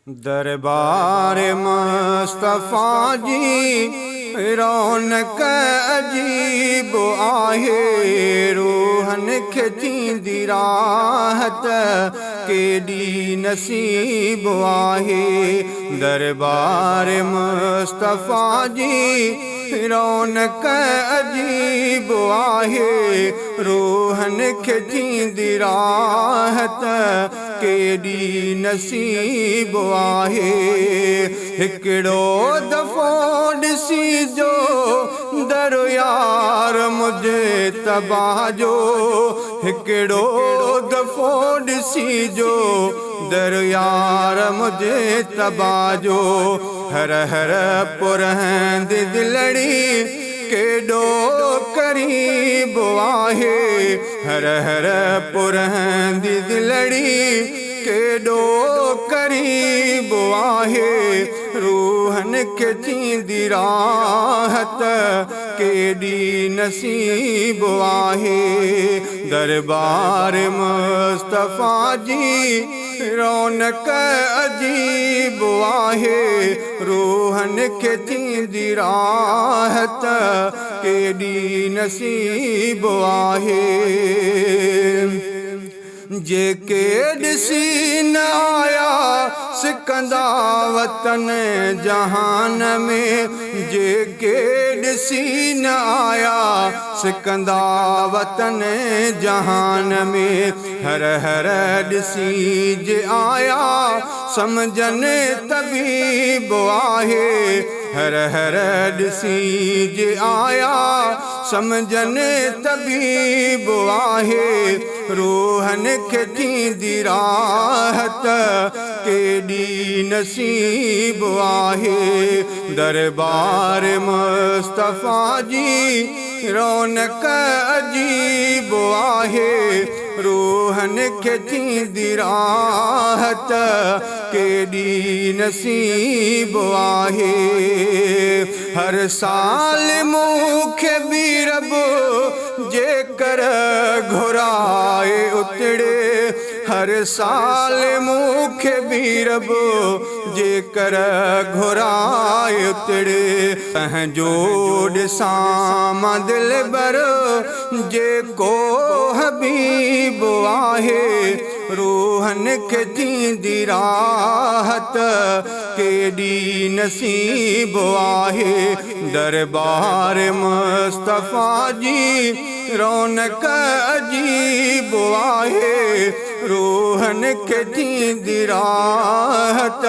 دربار مصطفيٰ جي رونق عجيب آهي، روحن کي ٿيندي راحت ڪيڏي نصيب آهي. دربار مصطفيٰ جي رونق عجيب آهي، روحن کي ٿيندي راحت ڪيڏي نصيب آهي. هڪڙو دفعو ڏسي جو در يار مجتبيٰ جو، هڪڙو دفعو ڏسي جو در يار مجتبيٰ جو، هر هر پرهندي دلڙي ڪيڏو قريب آهي. هر هر پرهندي دلڙي ڪيڏو قريب آهي، روحن کي ٿيندي راحت ڪيڏي نصيب آهي. دربار مصطفيٰ جي رونق عجيب آهي، روحن کي ٿيندي راحت ڪيڏي نصيب آهي. جيڪي ڏسي نه آيا سڪندا وطن جهان ۾، جيڪي ڏسي نه آيا سڪندا وطن جهان ۾، هر هر ڏسي جي آيا سمجهن طبيب آهي. هر هر ڏسي جي آيا سمجهن طبيب آهي، روحن کي ٿيندي راحت ڪيڏي نصيب آهي. دربار مصطفيٰ جي رونق عجيب آهي، روحن کي ٿيندي راحت ڪيڏي نصيب آهي. هر سال مون کي به رب جيڪر گهرائي اتڙي، هر سال مون کي به رب جيڪر گهرائي اتڙي، تنهنجو ڏسان مان دلبر جيڪو حبيب آهي. روحن کي ٿيندي راحت ڪيڏي نصيب آهي. دربار مصطفيٰ جي رونق عجيب آهي، روحن کي ٿيندي راحت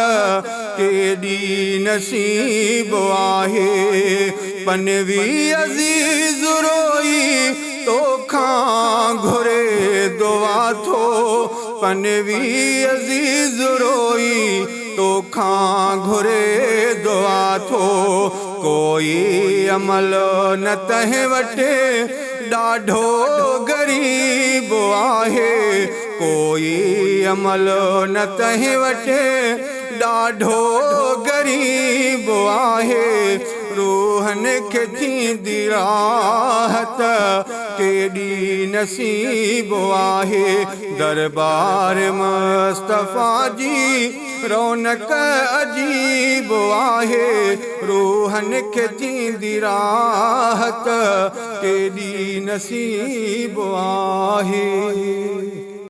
ڪيڏي نصيب آهي. پنوي عزيز روئي توکان گهري دعا ٿو، پنوي عزيز روئي توکان گهري دعا ٿو، ڪوئي عمل نه تنهن وٽ ڏاڍو غريب آهي، ڪوئي عمل نه تنهن وٽ ڏاڍو غريب آهي. روحن کي ٿيندي راحت ڪيڏي نصيب آهي. دربار مصطفيٰ جي رونق عجيب آهي، روحن کي ٿيندي راحت ڪيڏي نصيب آهي.